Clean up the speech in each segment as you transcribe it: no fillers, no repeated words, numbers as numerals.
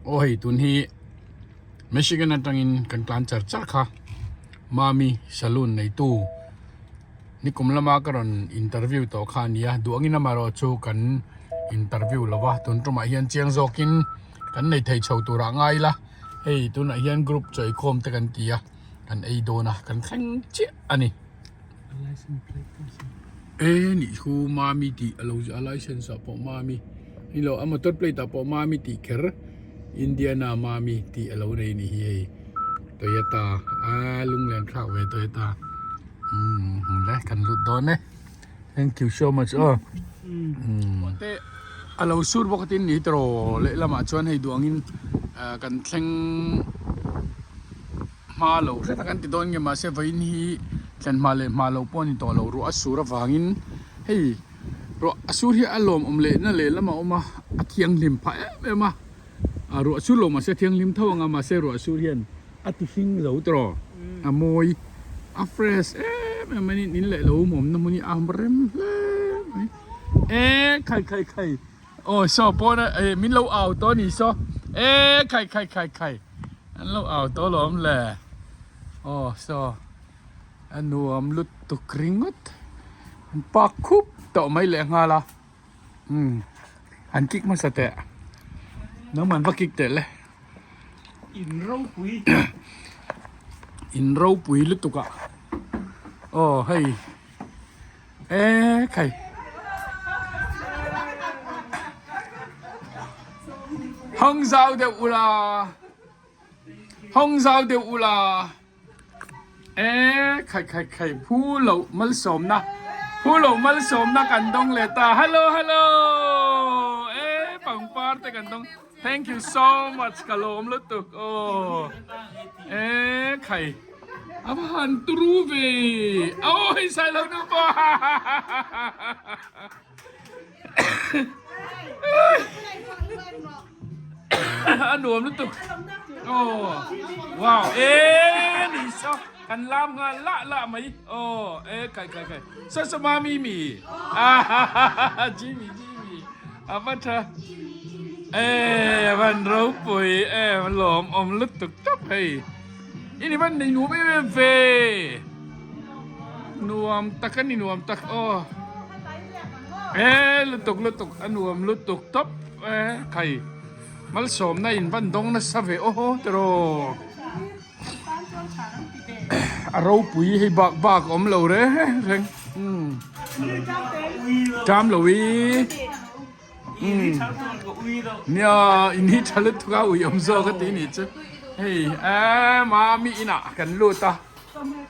Aw hei tun hi Michigan atangin kan tlan char char kha Mami saloon neitu nikum lama ka rawn interview tawh kha a ni a duh angin amaherawh chu kan interview lo va tun tumah hian chiang zawkin kan nei thei chho turah ngai ila hei tunah hian group chawikhawm te kan ti a kan ei dawn a kan thleng chiah a ni. E nih chu mami tih a lo a license ah pawh mami ni lo a motor plate ah pawh mami tih kher Indiana mami tih a lo nei a nih hi hei Toyota a lunglen thlak ve Toyota umm le kan lut dawn e thank you so much aw umm te a lo sur bawk a tin ni tawh lehlamah chuan hei duh angin kan thleng. Hma lo hret a kan ti dawn nge mahse vawiin hi thlen hma leh hma lo pawh a ni tawh lo ruah a sur avangin hei ruah a sur hi a lawmawm leh na leh lam a awm a a thianghlim phah em em a ah ruah sur lo mahse a thianghlim tho ang a mahse ruah sur hian a ti hring zo tawh a mawi a fresh em em a ni in leh lo awmna hmun hi a rem hle mai e khai khai khai aw saw pawn a min lo au tawh a ni saw e khai khai khai khai. An lo au tawh alawm le. Aw saw a nuam lutuk ringawt. An park khup tawh mai leh nghal a. Umm an kick hmasa teh. Nangman va kick teh le. In ropui. In ropui lutuk ah. Aw hei. E khai. Hawng zau deuh ula. Hawng zau deuh ula. E khai khai khai phu lo malsawmna. Phu lo malsawmna kan dawng leh ta. Hello hello. E pangpar te kan dawng. Thank you so much ka lawm lutuk aw. E khai. A va han turu ve. Aw hei sai lo nu pawh. A nuam lutuk. Aw. Wow. E ni so. Kan lam nghal lah lah mai. Aw. E khai khai khai. So so mami mi. Ah Jimmy Jimmy. A va tha. E a van ropui e lawm awm lutuk tawp hei. I ni van nei nuam em em ve. Nuam tak a ni nuam tak aw. E lutuk lutuk a nuam lutuk tawp e khai. Malsawmna in van dawng nasa ve aw tiraw. A ropui hei bak bak a awm lo reng reng umm ṭam lo i umm nia in hi ṭha lutuk a ui awm zawk a tih nih chu hei eee mami inah kan lut a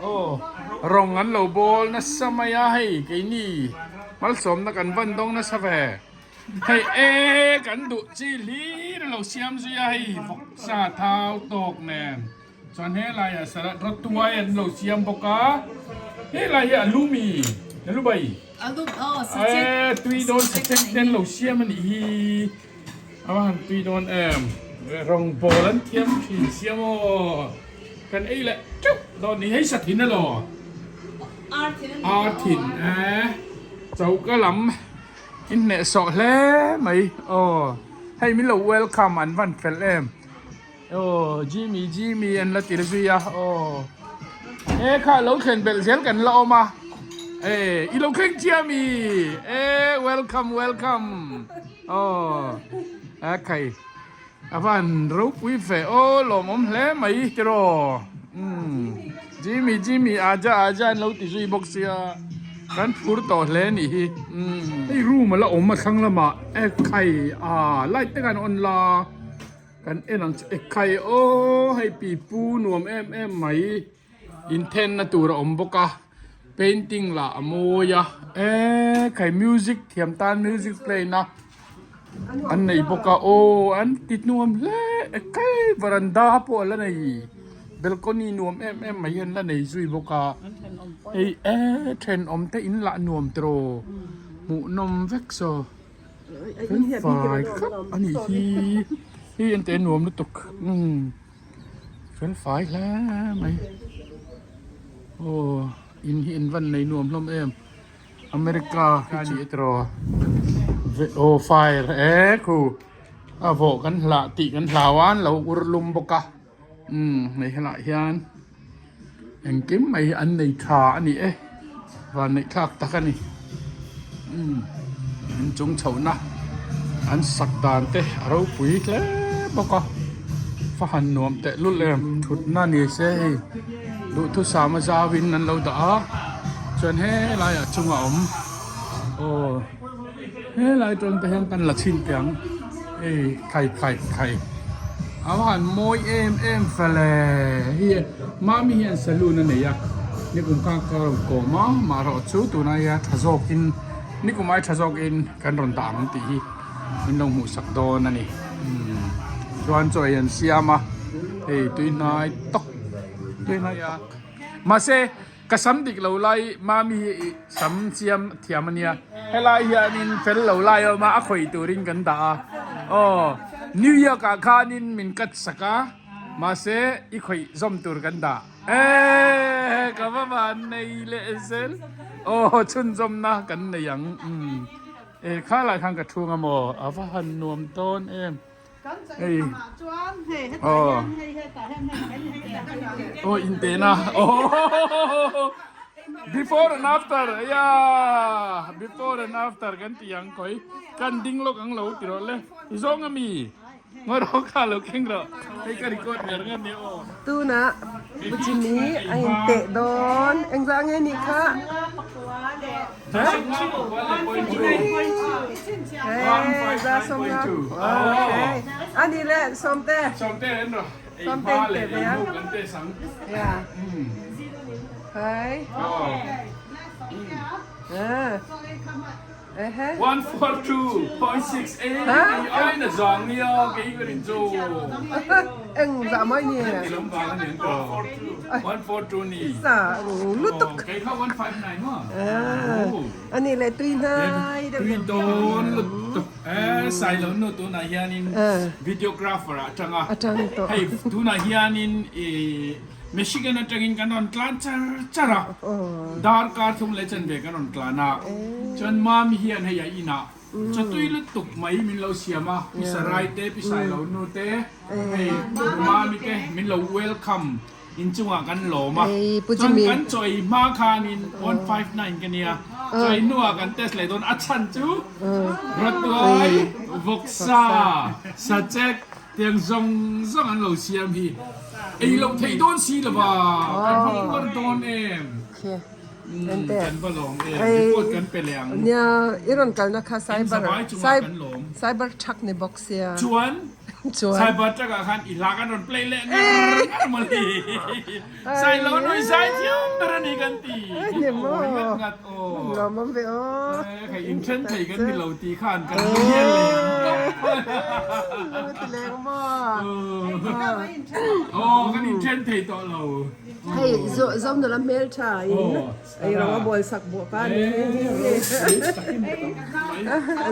aw rawng an lo bawl nasa mai a hei keini malsawmna kan van dawng nasa ve. Hei e kan duh chi hlir a lo siam zui a hei vawksa thau tawk nen chuan helaiah salad rawtuai an lo siam bawk a helai hi alu mi alu bai e tui dawn sachek te an lo siam a nih hi a va han tui dawn em rawng bawl an thiam thin siam aw kan ei leh teuh dawn ni hei sathin elaw ar thin e choka lam. In hnehsawh hle mai aw hei min lo welcome an van fel em aw Jimmy Jimmy an la ti zui a aw he kha lo thlen belh zel kan la awm a e i lo thleng chiah mi e welcome welcome aw a khai a van ropui fe aw lawmawm hle mai tiraw umm Jimmy Jimmy aja aja an lo ti zui bawk sia kan phur tawh hle nih hi umm hei room a la awm a thlang lamah e khai a light te khan on la kan en ang chu e khai aw hei pipu nuam em em mai inthenna tur a awm bawk a painting lah a mawi a e khai music thiam tan music play na an nei bawk a aw an ti nuam hle e kai varanda pawh a la nei balcony nuam em em mai hian la nei zui bawk a hei e thenawm te in lah nuam tiraw hmuh nawm vek saw fel fai khap a nih hi hei en teh nuam lutuk umm fel fai hle mai aw in hi in van nei nuam hlawm em. America hi chi tiraw aw fire e khu A vawh kan hlah tih kan hlau a an lo ur lum bawk a umm hei helaiah hian engkim mai hi an nei tha a ni e van neih thlak tak a ni umm inchung chhohna an sak dan te a ropui hle bawk a fa han nuam teh lul em thutna ni se hei duhthusam a zauin an lo dah a chuan helaiah chungah a awm aw. Helai atang te hian kan la chhin teh ang hei khai khai khai a va han mawi em em fele hei mami hian saloon a nei a nikum kha ka rawn kawm a marawh chu tunah hian tha zawkin nikum ai tha zawkin kan rawn dah ang tih hi min lo hmuh sak dawn a ni chuan chaw ei an siam a hei tui hnai tawk tui hnai tak mahse. Ka sam dik lo lai mami hi i sam chiam thiam a nia helai hianin fel lo lai a awm a a khawih turin kan dah a aw New York ah khanin min cut sak a mahse i khawih zawm tur kan dah eehh ka va van nei leh zel aw chhunzawmna kan nei ang umm e khalai khan ka thung a maw a va han nuam dawn em. Hei aw aw intena aw before and after ya before and after kan ti ang koi kan ding lawk ang lo ti rawh le i zawng ami ngaw rawh kha lo keng rawh hei ka record ngar ngar nia aw Tuna Puchimi a inteh dawn engzah nge nih kha? Ani le sawmte sawmte in teh ve ang hai Eng zah mai ni Sa lutuk Ani leh tui hnai deuh Tui dawn lutuk e Sailo nu tunah hianin videographer ah atang a Atang tawh Hei tunah hianin i Michigan atangin kan rawn tlan char char a Darkar thum leh chanve kan rawn tlan a Chuan Mami hian hei a inah Chatui lutuk mai min lo siam a, Pi Sarai te, Pi Sailo nu te, hei Mami te min lo welcome inchungah kan lawm a. Chuan kan chaw ei hma khanin 159 ka nia, chaw ei hnuah kan test leh dawn a chhan chu Rawtuai, Vawksa, Sachek tiang zawng zawng an lo siam hi ei loh theih dawn si lo va, kan hmang uar dawn em. Kan va lawm em, report kan pe leh ang. Nia, i rawn kalna kha cyber cyber truck ni bawk sia. Chuan cyber truck ah khan i hla kan rawn play leh ngar ngar maw le. Sailo nui zai thiam ber a ni kan ti. Ni maw. Ngat ngat aw. Lawmawm ve aw. Hei inthen thei kan ni lo tih khan kan hnial leh ang tawp. Ti leng maw. Aw kan inthen thei tawh lo. Hei zo nula hmel tha in ei rawng a bawl sak bawk a ni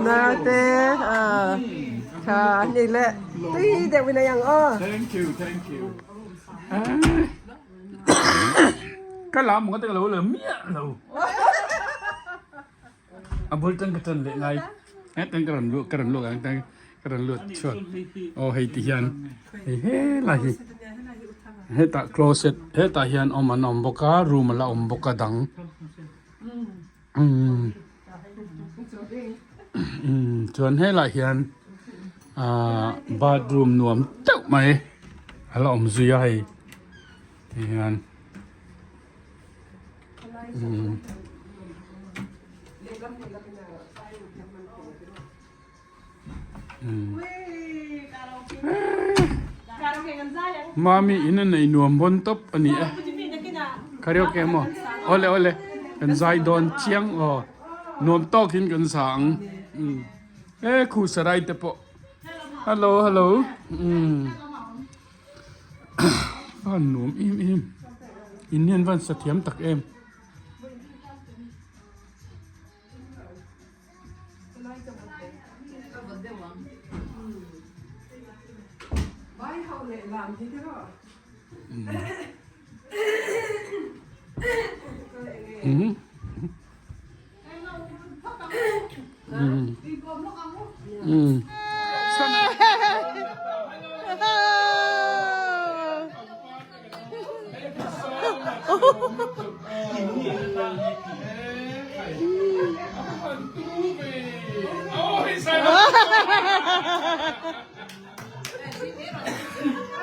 naute tha ni le tui deuh in ei ang aw. Thank you thank you. Ka lam ka te ka lo la miah lo. A bul tan ka tan leh ngai he tan ka rawn luh ka rawn luh ang tan ka rawn lut chhuak aw hei ti hian hei helai hi hetah closet hetah hian awm an awm bawk a room a la awm bawk a dang umm umm chuan helaiah hian ahh bathroom nuam deuh mai a la awm zui a hei ti hian. Mami in a nei nuam bawn tawp a ni e karaoke maw awle awle kan zai dawn chiang aw nuam tawk in kan sa ang e khu sarai te pawh hello hello umm. Van nuam em em in hian van sa thiam tak em.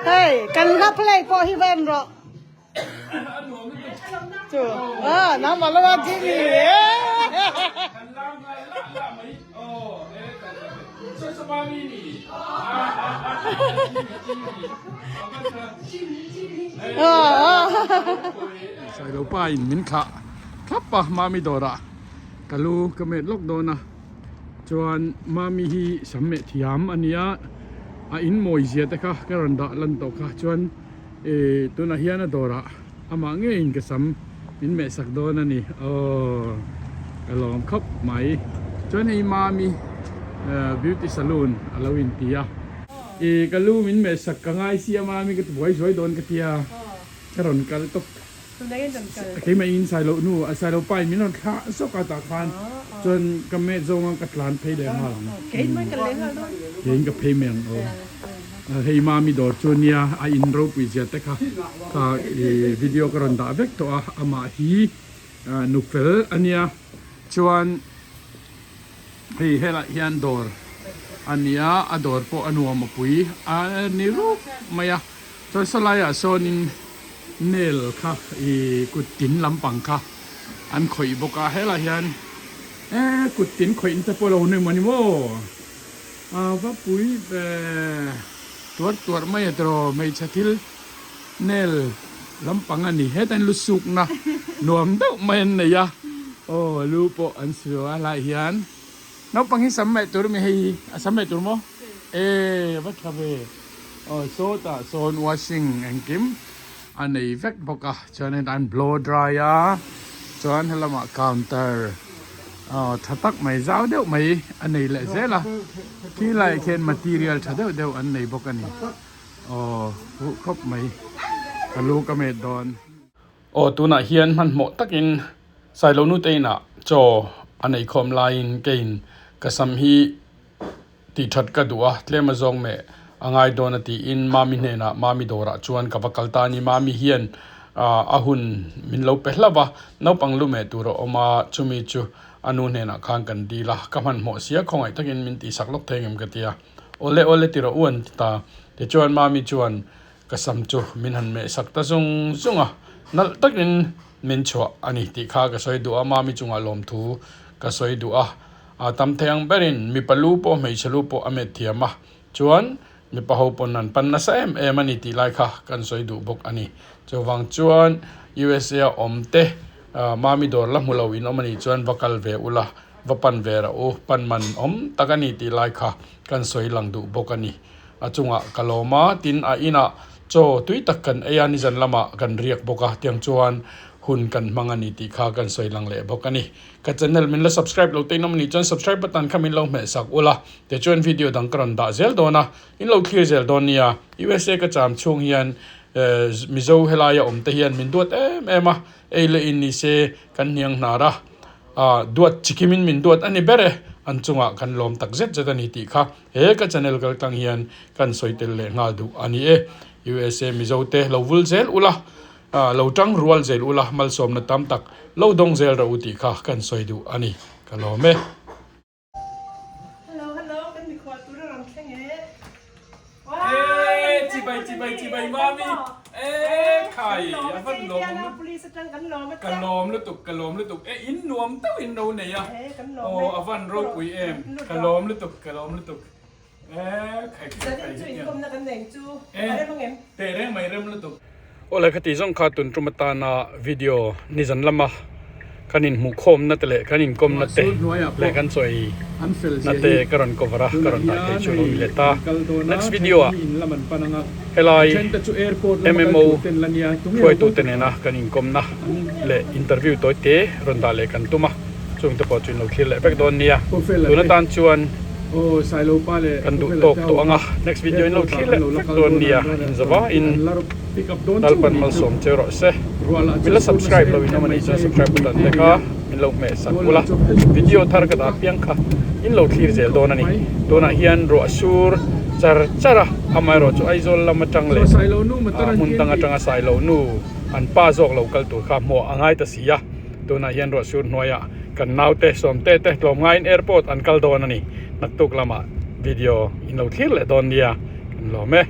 Hei kan hla play pawh hi va en rawh. Chu ah nangmah lama Jimmy. Sailopa in min thlah thlap a Mami dawrah ka lu ka met lawk dawn a chuan Mami hi sam meh thiam a nia a in mawi zia te kha ka rawn dah lan tawh kha chuan Ih tunah hian a dawrah amah ngeiin ka sam min meh sak dawn a ni aw ka lawm khawp mai chuan hei mami beauty saloon a lo inti a ih ka lu min meh sak ka ngai sia mami ka ti buai zuai dawn ka tia ka rawn kal tawp keimah in sailo nu sailo pa in min rawn thlah zawk a tah khan chuan ka meh zawng a ka tlan phei leh nghal ang keiin ka phei mai ang aw. Hei Mami dawr chu nia a in ropui zia te kha kha ih video ka rawn dah vek tawh a amah hi nufel a nia chuan hei helaiah hian dawr a nia a dawr pawh a nuam a pui a ni rup mai a chuan sawlaiah sawnin nail kha ih kut tin lampang kha an khawih bawk a helaiah hian eh kut tin khawih te pawh lo ni maw ni maw. A va pui ve tuar tuar mai a tiraw hmeichhe thil nail lampang a ni heta in lu sukna nuam deuh mai an nei a aw lu pawh an su a helaiah hian naupang hi sam meh tur ami hei hi a sam meh tur maw e a va tha ve aw sawtah sawn washing engkim a nei vek bawk a chuan hetah hian blow dry a chuan helamah counter. Aw tha tak mai zau deuh mai a nei leh zel a khi laiah khian material tha deuh deuh an nei bawk a ni aw huh khawp mai ka lu ka met dawn. Aw tunah hian hmanhmawh takin Sailo nute inah chaw a nei khawm laiin keiin ka sam hi Tih that ka duh a, tlem a zawng meh a ngai dawn a tiin Mami hnenah Mami dawrah chuan ka va kal ta a ni. Mami hian a hun min lo pe hlauh a, naupang lu meh tur a awm a, chumi chu a nu hnenah khan kan dil a, ka hmanhmawh sia khawngaih takin min tihsak lawk thei ngem ka ti a, awle awle ti rawh u an ti ta. Tichuan Mami chuan ka sam chu min han meh sak ta zung zung a, nalh takin min chhuah a ni tih kha ka sawi duh a, Mami chungah lawmthu ka sawi duh a. A tam thei ang berin mipa lu pawh hmeichhe lu pawh a met thiam a, chuan mipa ho pawn an pan nasa em em a ni tih lai kha kan sawi duh bawk a ni. Chuvang chuan USA a awm te Mami dawr la hmu lo in awm a nih chuan va kal ve ula, va pan ve rah u, pan man awm tak a ni tih lai kha kan sawi lang duh bawk a ni. A chungah ka lawm a, tin a inah chaw tui tak kan ei a, nizan lamah kan riak bawk a, tiang chuan hun kan hmang a ni tih kha kan sawi lang leh bawk a ni. Ka channel min la subscribe lo te in awm anih chuan subscribe button kha min lo hmeh sak ula, tichuan video dang ka rawn dah zel dawn a, in lo thlir zel dawn nia. USA ka cham chhung hian Mizo helaia awm te hian min duat em em a, ei leh in ni se kan hniang hnar a, duat chikim in min duat a ni ber e, an chungah kan lawm tak zet zet a ni tih kha he ka channel kal tlang hian kan sawi tel leh nghal duh a ni e. USA Mizo te lo vul zel ula. Lo tang rual zel ula, malsawmna tam tak lo dawng zel rawh u tih kha kan sawi duh a ni. Ka lawm e. Hello hello kan mikhual tur a rawn thleng e. Eee chibai chibai chibai mami eee khai a van lawm awm lutuk Police atang kan lawm a che. Ka lawm lutuk ka lawm lutuk e in nuam deuh in ro nei a aw a van ropui em ka lawm lutuk ka lawm lutuk. Zanin chu inkawmna kan nei chu a rem ang em? Teh reng mai rem lutuk. Awle khati zawng kha tun tum atana video nizan lama kan inhmuhkhawmna te leh kan inkawmna te leh kan chawi na te ka rawn cover a ka rawn dah thei chu lo ni leh ta. Next video ah helai MMO hruaitute nena kan inkawmna leh interview tawi te rawn dah leh kan tum a chungte pawh chu in lo thlir leh vek dawn nia. Tun atan chuan. Kan duh tawk tawh ang a, next video in lo thlir leh vek dawn nia, inzava in Lalpan malsawm che rawh se. Min la subscribe lo in awm a nih chuan subscribe button te kha min lo hmeh sak ula, video thar ka dah piang kha in lo thlir zel dawn a ni. Tunah hian ruah sur char char a, amaherawh chu Aizawl lam atang leh hmun dang atanga Sailo nu an pa zawk lo kal tur kha hmuah a ngai ta si a. Tunah hian ruahsur hnuaiah kan naute sawmte te tlawmngaiin airport an kal dawn a ni. Naktuk lamah video in lo thlir leh dawn nia kan lawm e.